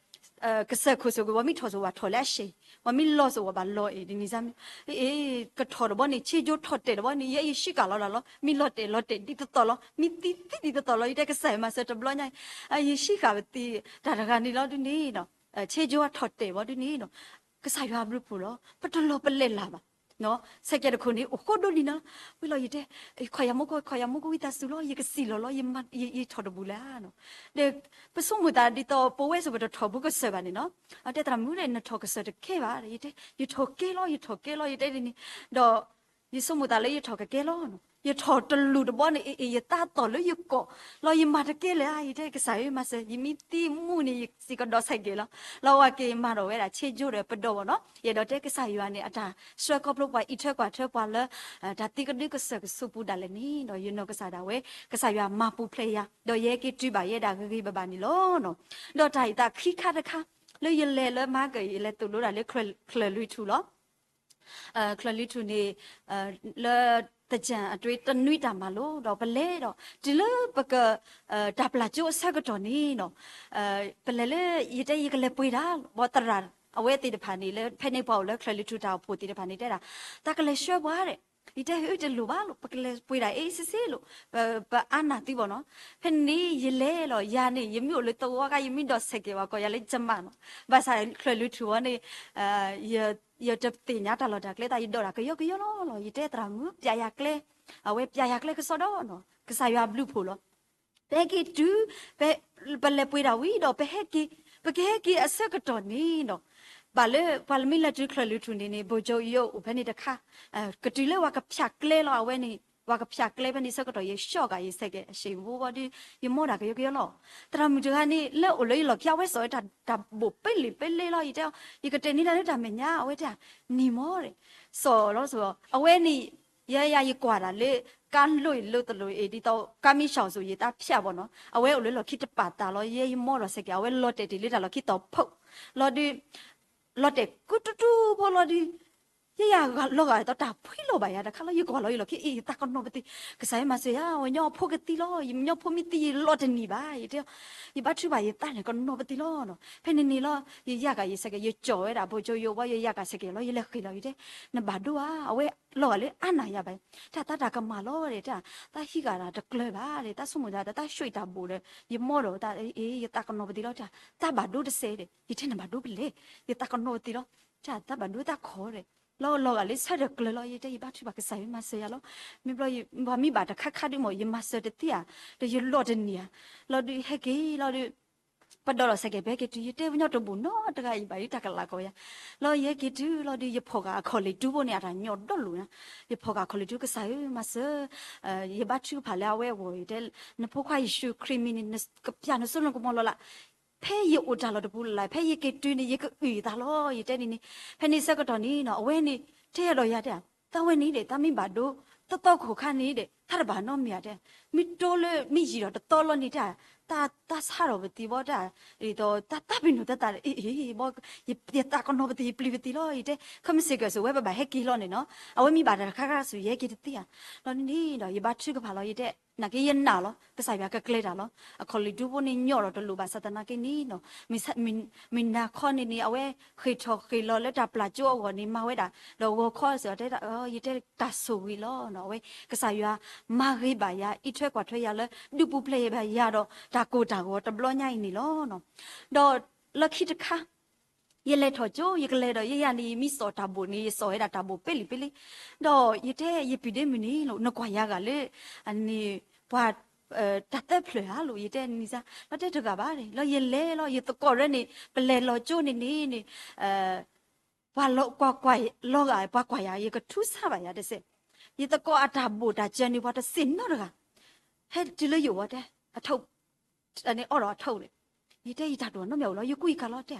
ကစၢၢ်ခိၣ်စိၤက့ၤ ပှၤမ့ၢ်ထီၣ်စိၤ ပှၤထီၣ်လၢအရှဲး, ပှၤမ့ၢ်လီၤစိၤ ပှၤဘၣ်လီၤအံၤ ဒ်န့ၣ်စ့ၢ်မ့ၢ် အ့ ကထီၣ်တဘျီန့ၣ် ဆ့ကၠိထီၣ်တဲာ်တဘျီန့ၣ် ယဲယဟံးဃာ်လီၤဒၣ်လီၤ. မ့ၢ်လီၤတဲာ်လီၤတဲာ်ဒ်သိးသိးလီၤ မ့ၢ်သံသံဒ်သိးသိးလီၤ. ယတဲကစၢ်ဧၢမၤစၢၤတဘျီညါအံၤ ယဟံးဃာ်ပသံ တၢ်တဂၤန့ၣ်လီၤဒ်န့ၣ်နီၤ ဆ့ကၠိထီၣ်တဲာ်ဘၣ်ဒ်န့ၣ်နီၤ ကစၢ်ယွၤဘျုးဖှိၣ်လီၤ ပတလီၤပလဲလၢ်ဘၣ် စဲးကဲးတခိၣ်န့ၣ် အိၣ်ဃိဒိၣ်န့ၣ်နီၤ ဝံၤလီၤယတဲ ခီၣ်ယၤမူကီၢ် ခီၣ်ယၤမူကီၢ်ဝံသးစူၤလီၤ ယကစံၣ်လီၤလီၤ ယထီၣ်တဘူၣ်လၢၤနီၤ ဒီး ပဆိကမိၣ်သးဒ်သိးပဝဲစိၤ ပတထီၣ်ဘူးကစၢၢ်ဘၣ်န့ၣ်နီၤ အတဲသရၣ်မုၣ်ဒီး နထီၣ်ကစၢၢ်တကဲဘၣ် ယတဲ ယထီၣ်ကဲလီၤ ယထီၣ်ကဲလီၤ ယတဲဒ်န့ၣ် ဒီး ယဆိကမိၣ်သးလၢယထီၣ်ကကဲလီၤ ယထီၣ်တလူၢ်တဘျီန့ၣ် အ့ၣ်အ့ၣ် ယသးသီၣ်လၢယကိာ် လီၤယမၤတကဲလၢၤဧါ ယတဲကစၢ်ဧၢမၤစၢၤ ယမ့ၢ်သံမူန့ၣ် ယစ့ၢ်ကီးဒီးစဲးကဲးလီၤ လီၤဝဲက့ၤမၤဒီးဝဲဒၣ် ဆ့ကၠိဒီးပဒိးဘၣ်နီၤ ယအဲၣ်ဒိးတဲကစၢ်ယွၤန့ၣ် အတၢ်ဆှၢခီဖျိပှၤ အံးထွဲကွၢ်ထွဲပှၤလၢ တၢ်သံကဒုကစၢၢ်ကဆူးပူၤဒၣ်လဲာ်န့ၣ်ဒီး ယနီၢ်ကစၢ်ဒၣ်ဝဲ ကစၢ်ယွၤမၤပူၤဖျဲးယၤ ဒီးယဟဲက့ၤတုၤဘၣ်ယဲဒၣ်ဂ့ၤဂ့ၤဘၣ်ဘၣ်န့ၣ်လီၤ. ဒီးတၢ်အံၤသးခံခါတခါ လၢယလဲၤလၢမၤက ယလဲၤသိၣ်လိဒၣ်လၢ ချၢၣ်လွံၢ်ထူၣ်လီၤ ချၢၣ်လွံၢ်ထူၣ်န့ၣ် လၢသၢၣ်ကၠၢ်အသွ့တနွံတၢ်မၤလိဒီးပလဲၤဒီး တုၤလၢပက တၢ်ပျၢ်ကၠိအဆၢကတီၢ်န့ၣ်နီၤ ပလဲၤလၢ ယတဲယကလဲၤပှ့ၤတၢ် ပှၤသရၣ်အဝဲသ့ၣ်တဖၣ်န့ၣ် လၢဖဲန့ၣ်ပှၤအိၣ်လၢချၢၣ်လွံၢ်ထူၣ်တၢ်အိၣ်ဖှိၣ်သ့ၣ်တဖၣ်န့ၣ်တဲဒၣ် တၢ်ကလဲၤဆှၢပှၤဒီး ယတဲဟဲတလိၣ်ဘၣ်လိာ် ပကလဲၤပှ့ၤတၢ်အ့စ့စ့လိာ် ပအါနၢ်သံဘၣ်နီၤ ဖဲန့ၣ်ယလဲၤလီၤ ယၤန့ၣ် ယမ့ၢ်အိၣ်လၢသဝီခါ ယမ့ၢ်ဒိးစဲးကဲးဝဲကိးယၤလၢယမၢ်နီၤ ဘၣ်ဆၣ်ချၢၣ်လွံၢ်ထူၣ်ဝဲန့ၣ် ယတသ့ၣ်ညါတၢ်လီၢ်တၢ်ကျဲသး ယဒိးတၢ်ကယီကယီလီၤလီၤ ယတဲသရၣ်မုၣ် ပျးယၤကျဲ အဝဲပျးယၤကျဲကစီဒီနီၤ ကစၢ်ယွၤဘျုးဖှိၣ်လီၤ ပဟဲက့ၤတုၤ ပလဲၤပှ့ၤတၢ်ဝံၤဒီး ပဟဲက့ၤ ပကဟဲက့ၤအဆၢကတီၢ်န့ၣ်ဒီး ဘၣ်လၢပှၤလၢမ့ၢ်လဲၤတုၤချၢၣ်လွံၢ်ထူၣ်န့ၣ်န့ၣ် ဘိၣ်ကၠိယိအိၣ်ဖဲန့ၣ်တခါ ကတုၤလၢပှၤကဖၠးကျဲလီၤ အဝဲန့ၣ် ပှၤကဖၠးကျဲဖဲန့ၣ်ဆၢကတီၢ် ယဆှီၣ်ကၤယစဲးကဲး အရှံးဘိဘီဒီး ယမိၢ်တၢ်ကယီကယီလီၤ သရၣ်မုၣ်တဂၤန့ၣ် လၢအိၣ်လၢယလီၢ်ခံ အဝဲစိာ်ဝဲတၢ်ဘိၣ်ပ့လံာ်ပ့လဲလီၤ ယတဲ ယကတဲန့ၢ်တၢ်လၢတၢ်မဲာ်ညါ အဝဲတဲ နံၤမီၢ် စိာ်လီၤစိာ် အဝဲန့ၣ် ယဲယၤယကွၢ်ဒၣ်လၢ ကါလိၣ်အံၤလိၣ်တလိၣ်အံၤ ဒ်သိး ကါမံၣ်ဆှီၤစိၤ ယတၢ်ဖၠၣ်ဘၣ်နီၤ, အဝဲအိၣ်လၢလီၢ်ခံတပာ်တၢ်လီၤ. ယဲယမီဒီးစဲးကဲး အဝဲလီၤတဲာ်တ့ၢ်လၢတၢ်လီၢ်ခံတီၤဖုးလီၤဒုး လီၤတဲာ်ကူတူတူဖိလီၤဒုး ယဲယၤလီၤဂာ်ဒ်သိးတၢ်ဖှံလီၤဘၣ်ယၤတခါလီၤ. ယကွၢ်လီၤယလီၢ်ခံ အ့ၣ် ယသးကနီၤပသံး, ကစၢ်ယွၤမၤစၢၤယၤ ဝဲညီဖိကသံလီၤ, ယညီဖိမ့ၢ်သံ ယလီၤတန့ၢ်ဘၣ် ယတဲ, ယဘါထုကဖၣ်ယသးန့ၣ် ကနီၤပသံးလီၤနီၤ. ဖဲန့ၣ်န့ၣ်လီၤ ယယၢ်ကၤယစဲးကဲး ယကၠီၣ်ဝဲဒၣ် ဘိကၠိယိဘီ ယယၢ်ကၤစဲးကဲးလီၤ ယလဲၤဃ့ၢ်လီၤ ယတဲ, နဘၣ်ဒိဧါ, အဝဲလီၤဂာ်လၢအါနၢ်ယၤဘၣ်, တၢ်သးတၢ်ကမၣ်လီၤဒီး တၢ်သးဟံးဂၤတၢ်တကျၢၤဘၣ်ဒီး တၢ်ဆိကမိၣ်သးဒီး တၢ်ဆှံတၢ်ဘိၣ်ဒီး ယမီဒီးတၢ် အ့ၣ် ယသးကနီၤပသံးလီၤ တၢ် တၢ်ဘၣ်ဒိတစဲးဒီး ယတဲနဘၣ်ဒိဖဲလဲၣ်, ယသးကနီၤပသံးလီၤ တၢ် တၢ်ဘၣ်ဒိတၢ်ခီဒီး လီၤလီၤဂာ်လၢဆၢထၢၣ်ကျၢၤလီၤ ယတဲယဘါထုကဖၣ်ကစၢ်ယွၤမၤစၢၤယၤလီၤ. မ့ၢ်ဘျီ ပှၤမ့ၢ်ဘၣ်တခါခါဒုးမ့ၢ် ယမၤစၢၤတသ့ဧါ, ဒီးယလီၤတန့ၢ်ဧါ, လီၤဒုးဟဲက့ၤလီၤဒုး ပဒီးလီၤစဲးကဲး ပဟဲက့ၤတုၤ ယတဲပညီတဘူၣ်နီတဂၤအံၤဘၣ်ဒုးတၢ်ကလးကီးယၤ, လီၤယဟဲက့ၤတုၤလီၤဒုး ယဖီၣ်ဃာ်အခီၣ်လ့ၣ်တူဖိန့ၣ် အတၢ်ညီဒီလိာ်ညါ, ယဖီၣ်ဃာ်အခီၣ်လ့ၣ်တူ ကစၢ်ဧၢမၤစၢၤ ယဘါထုကဖၣ်လၢအဝဲအဂီၢ် ယတဲ နဖိခွါယ့ၣ်ၡူးခရံာ်မံၤန့ၣ် ကပျၢ်နစိနကမီၤလီၤလး ဖဲယအိၣ်တၢ်လီၢ်တပူၤလၢ်လၢ် ဖဲယက့ၤတုၤန့ၣ် ယကအုၣ်ယသးလီၤ ယတဲန့ၣ်န့ၣ်, ဖဲန့ၣ်ဆၢကတီၢ်န့ၣ်နီၤ အဝဲန့ၣ် တဲဒီးယၤတဲ, သးဝဲန့ၣ်ဒီး တၢ်မ့ၢ်ဘၣ်ဒိ သီသီခိၣ်ခါန့ၣ်ဒီး တၢ်တဘၣ်နီတမံၤဧါတဲ, မ့ၢ်တိလၢမ့ၢ်ယံာ်ဒီးတသီလီၤန့ၣ်တဲ, တၢ် တၢ်ဆါထီၣ်ပသံးဘၣ်တဲ, ဒ်သိး တၢ် တၢ်ပ့ၤနီၣ်တၢ်သးဒီး အ့ၣ် အ့ၣ် ဘီ ယသးကနီၤပသံး ယပျံၤပသံးလီၤ ယတဲ, ခဲမုၢ်ဆ့ၣ်ကၢၢ်ဆိးဝဲပဘၣ်ဟဲက့ၤလီၤန့ၣ်နီၤ, အဝဲမ့ၢ်ဘၣ်တၢ်တခါခါဆိး ယဟဲက့ၤတသ့ဧါ, လီၤန့ၣ်ဒီး ယဘါထုကဖၣ်လီၤ ယတဲ နာ်က့ယနာ်လီၤ ကစၢ်ယွၤကကျဲၤတၢ်လီၤ, အခီၣ်လ့ၣ်တူဖိန့ၣ်ညီဒီးတလိၣ်ဘၣ်ဆၣ်သနာ်က့န့ၣ်နီၤ, မုၢ်နၤခီန့ၣ်န့ၣ် အဝဲဃ့ၢ်ထီၣ်ဃ့ၢ်လီၤလၢတၢ်ပျၢ်ကၠိအဂီၢ်န့ၣ် မၤဝဲဒၣ် ဒီးဂီၤခီစ့ၢ်ကီးတဲဒၣ် ယတဲတၢ်ဆိၣ်ဂ့ၤလီၤနီၤ, အဝဲကစၢ်ယွၤမၤဂ့ၤဘၣ်ယၤ အံးထွဲကွၢ်ထွဲယၤလၢ ဒုးပူၤဖျဲးယၤဒီး တၢ်ကိၢ်တၢ်ဂီၤတဘျီညါအံၤန့ၣ်လီၤနီၤ, ဒီးလၢခံတခါ ယလဲၤထီၣ်ကၠိ ယကလဲၤဒီး ယဲယၤန့ၣ် ယမ့ၢ်စိာ်တၢ်ဘိၣ်န့ၣ် ယစိာ်ဝဲဒၣ်တၢ်ဘိၣ်ပ့လံပ့လံ, ဒီးယတဲ ယပံာ်ဒ့မုၣ်န့ၣ် နကွၢ်ယၤဂၤလၢ န့ၣ် ပှၤ တၢ်သၢဖျၢၣ်ဧါလိၤ ယတဲန့ၣ်စါ, လီၤတဲတဂၤဘၣ်န့ၣ် လီၤယလဲၤလီၤ ယသကိးရဲၣ်န့ၣ် ပလဲၤလီၤကၠိန့ၣ်န့ၣ် ပှၤကွၢ်ကွၢ်လီၤဂာ် ပှၤကွၢ်ယၤ ယကထူစါဘၣ်ယၤတစဲး, ယသကိးအတၢ်ဘိၣ်တၢ်စၢၤန့ၣ် ပှၤတစ့ၣ်နီတဂၤ, ဟဲတုၤလၢယအိၣ်ဝဲတဲ အထုး န့ၣ်အီၣ်ဒီးအထုးန့ၣ်, ယတဲယတၢ်ဒိၣ်နီတမံၤအိၣ်လီၤ ယကူယကၤလီၤတဲ,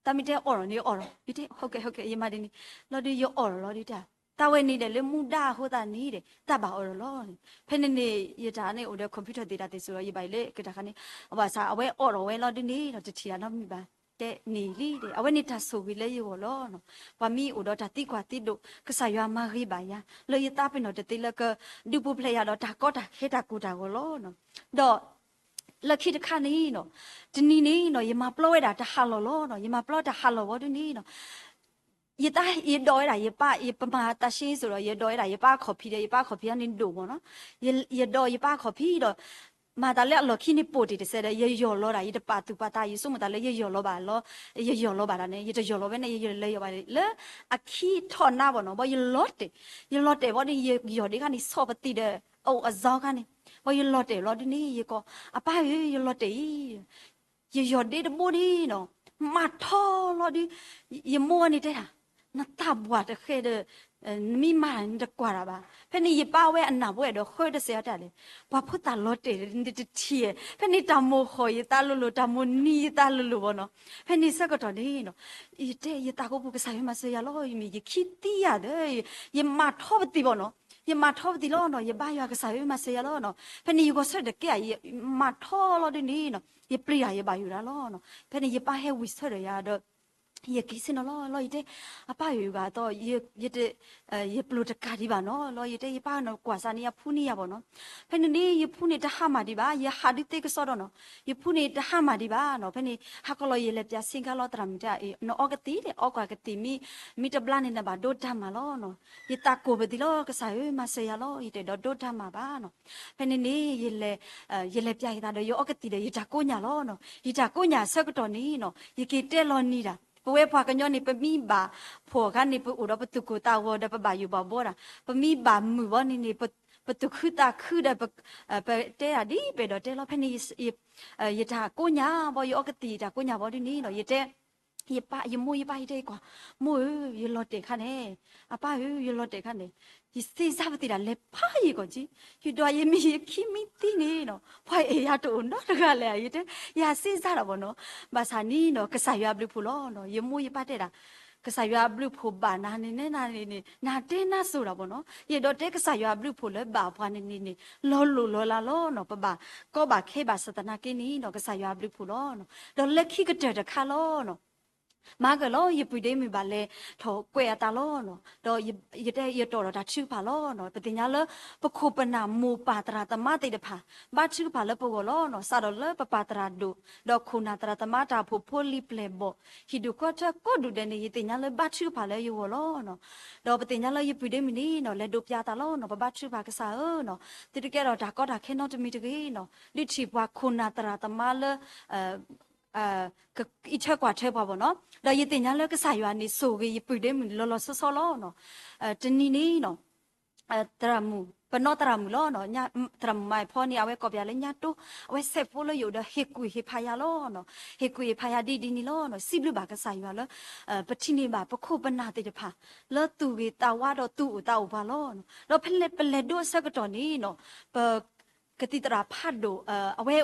တၢ်မ့ၢ်တဲအီၣ်ဒီးန့ၣ်အီၣ်ဒီး ယတဲ ယမၤဒ်န့ၣ်, လီၤဒုးယအီၣ်ဒီးလီၤဒုးတဲ, တၢ်ဝဲန့ၣ်ဒီး လၢမူဒါအဃိသတးန့ၣ်ဒီး တၢ်ဘၣ်အီၣ်ဒီးလီၤန့ၣ်, ဖဲန့ၣ်န့ၣ် ယတၢ်န့ၣ်အိၣ်ဒီး computer သ့ၣ်တၢ်သ့ၣ်စ့ၢ်ကီး ယဘၣ်အံၤလၢကတၢၢ်ခါန့ၣ်, ဘၣ်ဆၣ်အဝဲအီၣ်ဒီးဝဲလီၤဒုးန့ၣ်ဒီး တထံၣ်တၢ်နီတမံၤဘၣ်, တဲန့ၣ်လံဒီး အဝဲန့ၣ်တၢ်ဆိၣ်ဂ့ၤလၢယဂီၢ်လီၤ, ပှၤမ့ၢ်အိၣ်ဒီးတၢ်သံကွၢ်သံဒိး ကစၢ်ယွၤမၤဂ့ၤဘၣ်ယၤ လၢယသးပ့ၤနီၣ်တသ့လၢက ဒုးပူၤဖျဲးယၤဒီးတၢ်ကီတၢ်ခဲတၢ်ကိၢ်တၢ်ဂီၤလီၤ, ဒီး လၢခံတခါန့ၣ်နီၤ, တနံၤန့ၣ်နီၤ ယမၤပျီဝဲဒၣ်တၢ်ဟးလီၢ်လီၤနီၤ, ယမၤပျီတၢ်ဟးလီၢ်ဝံၤဒ်န့ၣ်နီၤ, ယတၢ် ယဒိးဝဲဒၣ်ယပၢ် ယပမၤတၢ်ရှ့စိၤဒီး ယဒိးဝဲဒၣ်ယပၢ်အခီၣ်ဖံးဒီး ယပၢ်အခီၣ်ဖံးန့ၣ်ဒိၣ်မးနီၤ, ယဒိးယပၢ်အခီၣ်ဖံးဒီး မၤတၢ်လၢအလီၢ်ခံန့ၣ်ပိာ်တ့ၢ်တစဲးဒီး ယယီၢ်လီၤဒၣ် ယတပာ်သူၣ်ပာ်သး ယဆိကမိၣ်သးလၢယယီၢ်လီၤဘၣ်လီၤ, ယယီၢ်လီၤဘၣ်ဒၣ်န့ၣ် ယတယီၢ်လီၤဝဲန့ၣ် ယလဲၤယီၢ်ဘၣ်လၢ အခံထီၣ်နါဘၣ်နီၤ, ဘၣ်ယလီၤတဲာ်, ယလီၤတဲာ်ဝံၤဒ်န့ၣ် ယယီၢ်ဒ့ခါန့ၣ် ဆီၣ်ပသံးဒီး အအိၣ်အစီခါန့ၣ်, ဘၣ်ယလီၤတဲာ်လီၤဒ်န့ၣ် ယကိး အပၢ်ဧၢ ယလီၤတဲာ်အံၤ ယယီၢ်ဒ့တဘိန့ၣ်နီၤ, မၤထီလီၤဒုး, ယမိၢ်ဝဲန့ၣ်တဲဒၣ်, နသးပှၢ်တဃဲၤဒီး နမ့ၢ်မၤန့ၣ် နတကွၢ်တၢ်ဘၣ်. ဖဲန့ၣ်ယပၢ်ဝဲအနၢ်ပဝဲဒီးဃၢတစဲးအီၤတၢ်လဲၣ်, ပှၤဖိသၣ်လီၤတဲာ်တထံၣ်, ဖဲန့ၣ်တၢ်မိၣ်ဃီၣ်ယသးလိၤလိၤ တၢ်မိၣ်နံၤယသးလိၤလိၤဘၣ်နီၤ. ဖဲန့ၣ်ဆၢကတီၢ်န့ၣ်နီၤ, ယတဲယသးကိးပူၤ ကစၢ်ယွၤမၤစၢၤယၤလီၤ, ယမ့ၢ်ယခံသံယၤဒီး ယမၤထီပသံးဘၣ်နီၤ, ယမၤထီပသံးလီၤနီၤ, ယဘါယွၤ ကစၢ်ယွၤမၤစၢၤယၤလီၤနီၤ. ဖဲန့ၣ်ယဂီၤဆၢတကဲဧါ, ယမၤထီလီၤဒ်န့ၣ်နီၤ, ယပျံၤတၢ်ယဘၣ်ယိၣ်တၢ်လီၤနီၤ. ဖဲန့ၣ်ယပၢ်ဟဲဝံၤဆၢဒီးယၤဒီး ယက့ၤဆ့ၣ်နီၤလီၤလီၤ, ယတဲ အပၢ်ဧၢဂၤအသိး ယ ယပျိာ်တကးဒံးဘၣ်နီၤလီၤ, ယတဲယပၢ်နီၤကွၢ်စးန့ၣ် အဖူန့ၢ်ယၤဘၣ်နီၤ. ဖဲန့ၣ်န့ၣ် ယဖူန့ၣ်တဟါမၢ်ဒံးဘၣ်, ယဟးဒုးသ့ကစီဒီးနီၤ, ယဖူန့ၣ်တဟါမၢ်ဒံးဘၣ်နီၤ. ဖဲန့ၣ် ဟါခီလီၤ ယလဲၤပၠးဆ့ကၤလီၤ သရၣ်မုၣ်တဲ နအီကသံၣ်ဒီး အီကွၢ်ကသံၣ်မံ, မံတဘျါန့ၣ် နဘၣ်ဒိတၢ်မၢ်လီၤနီၤ. ယသးကိးပသံးလီၤ ကစၢ်ဧၢ မၤစၢၤယၤလီၤ, ယတအဲၣ်ဒိးဒိတၢ်မၢ်ဘၣ်နီၤ. ဖဲန့ၣ်န့ၣ် ယလဲၤ ယလဲၤပၠးယသးဒီး ယအီကသံၣ်ဒီး ယတၢ်ကိးညၢ်လီၤနီၤ. ယတၢ်ကိးညၢ်အဆၢကတီၢ်န့ၣ်နီၤ ယက့ၤတဲလီၤနံၤဒၣ် ပဝဲပှၤကညီန့ၣ် ပမ့ၢ်ဘၣ်ဖှီၣ်အခါန့ၣ် ပအိၣ်ဒီးပသူၣ်ကိၢ်သးဂီၤဒီး ပဘၣ်ယိၣ်ဘၣ်ဘီဒၣ်, ပမ့ၢ်ဘၣ်မုာ်ဘီန့ၣ်န့ၣ် ပသူၣ်ခုသးခုဒီး ပတဲဒၣ်ဒ်ပအဲၣ်ဒိးတဲလီၤ. ဖဲန့ၣ် ယတၢ်ကိးညၢ်ဘီ ယအီကသံၣ်ယတၢ်ကိးညၢ်ဘီဒ်န့ၣ်နီၤ ယတဲ ယပၢ် ယမိၢ်ယပၢ် ယတဲယကွၢ်, မိၢ်ဧၢ ယလီၤတဲာ်ခါန့ၣ်, အပၢ်ဧၢ ယလီၤတဲာ်ခါန့ၣ်, ယစ့စၢ်ပသံးဒၣ်လဲၤဖးယံာ်ကီၢ်ကံ, ယဒွးယမ့ၢ်ယခံမံသံန့ၣ်နီၤ ပှၤအဲၣ်ယၤတအိၣ်နီတဂၤလဲၣ်. ယတဲ ယစ့စၢ်ဒၣ်ဘၣ်နီၤ, ဘၣ်ဆၣ်န့ၣ်နီၤ ကစၢ်ယွၤဘျုးဖှိၣ်လီၤနီၤ. ယမိၢ်ယပၢ်တဲဒၣ် ကစၢ်ယွၤအဘျုးအဖှိၣ်ဘၣ်နၤန့ၣ် နၤန့ၣ်န့ၣ် နၤတဲနါစိၤဒၣ်ဘၣ်နီၤ. ယအဲၣ်ဒိးတဲကစၢ်ယွၤအဘျုးအဖှိၣ်လၢဘၣ်ပှၤန့ၣ်န့ၣ်န့ၣ် လီၤလိၢ်လီၤလးလီၤနီၤ. ပဘၣ်ကီဘၣ်ခဲဘၣ်ဆၣ်သနာ်က့န့ၣ်နီၤ ကစၢ်ယွၤအဘျုးအဖှိၣ်လီၤ. ဒီးလၢခံကတၢၢ်တခါလီၤနီၤ မၤကလီၤ ယပုၢ်ဒ့မုၣ်ဘၣ်လဲၤထီၣ်ကွဲးအသးလီၤနီၤ. ဒီးယတဲယတီၣ်ဒီးတၢ်ထုကဖၣ်လီၤနီၤ. ပသ့ၣ်ညါလၢ ပခိၣ်ပနၢ်မိၢ်ပၢ်သရၣ်သမါသ့ၣ်တဖၣ် ဘါထုကဖၣ်လၢပဂီၢ်လီၤနီၤ. စးထီၣ်လၢပပၢ်သရၣ်ဒိၣ် ဒီးခိၣ်နၢ်သရၣ်သမါတၢ်အိၣ်ဖှိၣ်ဖိလံၤပျဲၢ်ဘီၣ် ဟံၣ်ဒူၣ်ဃီထၢကိးဒူၣ်ဒဲးန့ၣ် ယသ့ၣ်ညါလၢဘါထုကဖၣ်လၢယဂီၢ်လီၤနီၤ. ဒီးပသ့ၣ်ညါလၢယပုၢ်ဒ့မုၣ်န့ၣ်နီၤ လဲၤဒိးပၠးသးလီၤနီၤ. ပဘါထုကဖၣ်ကစၢ်ဧၢနီၤ သုတကဲထီၣ်တၢ်ကီတၢ်ခဲနီတမံၤတဂ့ၤနီၤ. ဒုးထံၣ်ပှၤခိၣ်နၢ်သရၣ်သမါလၢ အံးထွဲကွၢ်ထွဲပှၤဘၣ်နီၤ. ဒီးယသ့ၣ်ညါလၢကစၢ်ယွၤန့ၣ် ဆိၣ်ဂ့ၤယပုၢ်ဒ့မုၣ်န့ၣ် လီၤလီၤဆီဆီလီၤနီၤ. တနံၤန့ၣ်နီၤ သရၣ်မုၣ် ပနီၢ်သရၣ်မုၣ်လီၤနီၤ. သရၣ်မုၣ်မၤအဖီန့ၣ် အဝဲကိးပယၤလၢညါတိ အဝဲဆဲးဖိလၢယအိၣ်ဒီးဟ့ၣ်ကူၣ်ဟ့ၣ်ဖးယၤလီၤနီၤ. ဟ့ၣ်ကူၣ်ဟ့ၣ်ဖးယၤဒ်ဒ်န့ၣ်လီၤနီၤ. စံးဘျုးဘၣ်ကစၢ်ယွၤလၢ ပထံၣ်န့ၢ်ဘၣ်ပခိၣ်ပနၢ်သ့ၣ်တဖၣ် လၢသူၣ်ဂ့ၤသးဝါဒီးသူၣ်အိၣ်သးအိၣ်ပှၤလီၤနီၤ. ဒီးဖဲလဲၣ်ပလဲၤဒိအဆၢကတီၢ်န့ၣ်နီၤ ပ ကသံၣ်သရၣ်ဖးဒိၣ် အဝဲ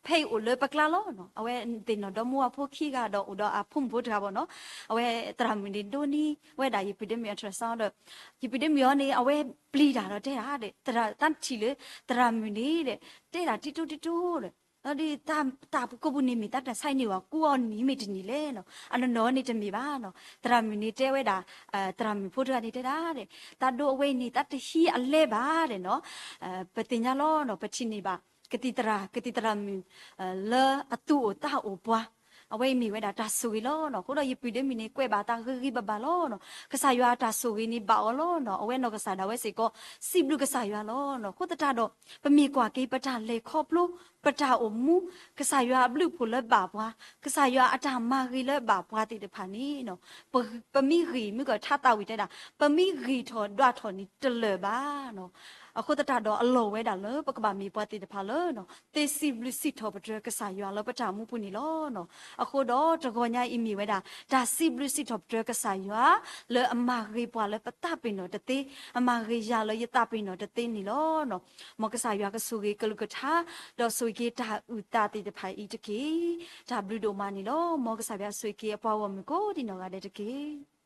ဖဲအံၤအိၣ်လၢပကျါလီၤနီၤ. အဝဲသ့ၣ်နီၣ်ဒီမါဝၤဖိခံဂၤဒီးအိၣ်ဒီးအဖိမုၣ်ဖိတဂၤဘၣ်နီၤ. အဝဲသရၣ်မုၣ်န့ၣ်ဒိးန့ၢ်ဝဲဒၣ်ယပုၢ်ဒ့မုၣ်အ ultrasound ဒီး ယပုၢ်ဒ့မုၣ်အံၤန့ၣ် အဝဲပျံၤတၢ်ဒီးတဲဒၣ်ဒီး တၢ်ထံၣ်လၢ သရၣ်မုၣ်န့ၣ်ဒီး တဲဒၣ်တံတိတံတိဒီး ဒီးတၢ်ပူၤကိးပူၤန့ၣ်မ့ၢ်တၢ်ဆါအံၤန့ၢ်ဝဲ ကူအီၤနံၤမ့ၢ်တနံၤလဲၣ်နီၤ. အနီၢ်နီၢ်န့ၣ်တမ့ၢ်ဘၣ်နီၤ. သရၣ်မုၣ်န့ၣ်တဲဝဲဒၣ် သရၣ်မုၣ်ဖိတဂၤန့ၣ်တဲဒၣ်ဒီး တၢ်ဒိးအဝဲအံၤန့ၣ် တၢ်တဟံးအလဲဘၣ်ဒီးနီၤ. ပသ့ၣ်ညါလီၤနီၤ ပထံၣ်န့ၢ်ဘၣ် ကသံၣ်သရၣ် ကသံၣ်သရၣ်မုၣ် လၢအသူၣ်အိၣ်သးအိၣ်ပှၤ အဝဲအံၤမ့ၢ်ဝဲဒၣ်တၢ်ဆိၣ်ဂ့ၤလီၤနီၤ. အဃိဒီးယပုၢ်ဒ့မုၣ်န့ၣ် ကွဲးဘၣ်တၢ်ဂ့ၤဂ့ၤဘၣ်ဘၣ်လီၤနီၤ. ကစၢ်ယွၤအတၢ်ဆိၣ်ဂ့ၤန့ၣ်ဘၣ်အီၤလီၤနီၤ. အဝဲနီၢ်ကစၢ်ဒၣ်ဝဲစ့ၢ်ကီး စံးဘျုးကစၢ်ယွၤလီၤနီၤ. အဃိသတးဒီး ပမ့ၢ်ကွၢ်က့ၤပတၢ်လဲၤခီဖျိ ပတၢ်အိၣ်မူ ကစၢ်ယွၤအဘျုးအဖှိၣ်လၢဘၣ်ပှၤ ကစၢ်ယွၤအတၢ်မၤဂ့ၤလၢဘၣ်ပှၤသ့ၣ်တဖၣ်န့ၣ်နီၤ ပမ့ၢ်ဂ့ၤ မုၢ်ကထါသးဝံၣ်တဲဒၣ် ပမ့ၢ်ဂ့ၤထီၣ်ဒွးထီၣ်န့ၣ်တလၢာ်ဘၣ်နီၤ. အဃိသတးဒီးအလီၢ်ဝဲဒၣ်လၢပကဘၣ်မ့ၢ်ပှၤသ့ၣ်တဖၣ်လၢ သ့စံးဘျုးစံးထီၣ်ပတြၢၤကစၢ်ယွၤလၢပတၢ်အိၣ်မူပူၤန့ၣ်လီၤ. အဃိဒီးတဂီၤညါအံၤမ့ၢ်ဝဲဒၣ် တၢ်စံးဘျုးစံးထီၣ်ပတြၢၤကစၢ်ယွၤ လၢအမၤဂ့ၤပှၤလၢပသးပ့ၤနီၣ်တသ့, အမၤဂ့ၤယၤလၢယသးပ့ၤနီၣ်တသ့န့ၣ်လီၤ. မ်ကစၢ်ယွၤကဆိၣ်ဂ့ၤကလုၢ်ကထါ ဒီးဆိၣ်ဂ့ၤက့ၤတၢ်အုၣ်သးသ့ၣ်တဖၣ်အံၤတက့ၢ်. တၢ်ဘျုးဒိၣ်မးန့ၣ်လီၤ. မ်ကစၢ်ယွၤဆိၣ်ဂ့ၤက့ၤအပှၤဂီၢ်မုၢ်ကိးဒံနီၢ်ဂၤဒဲးတက့ၢ်.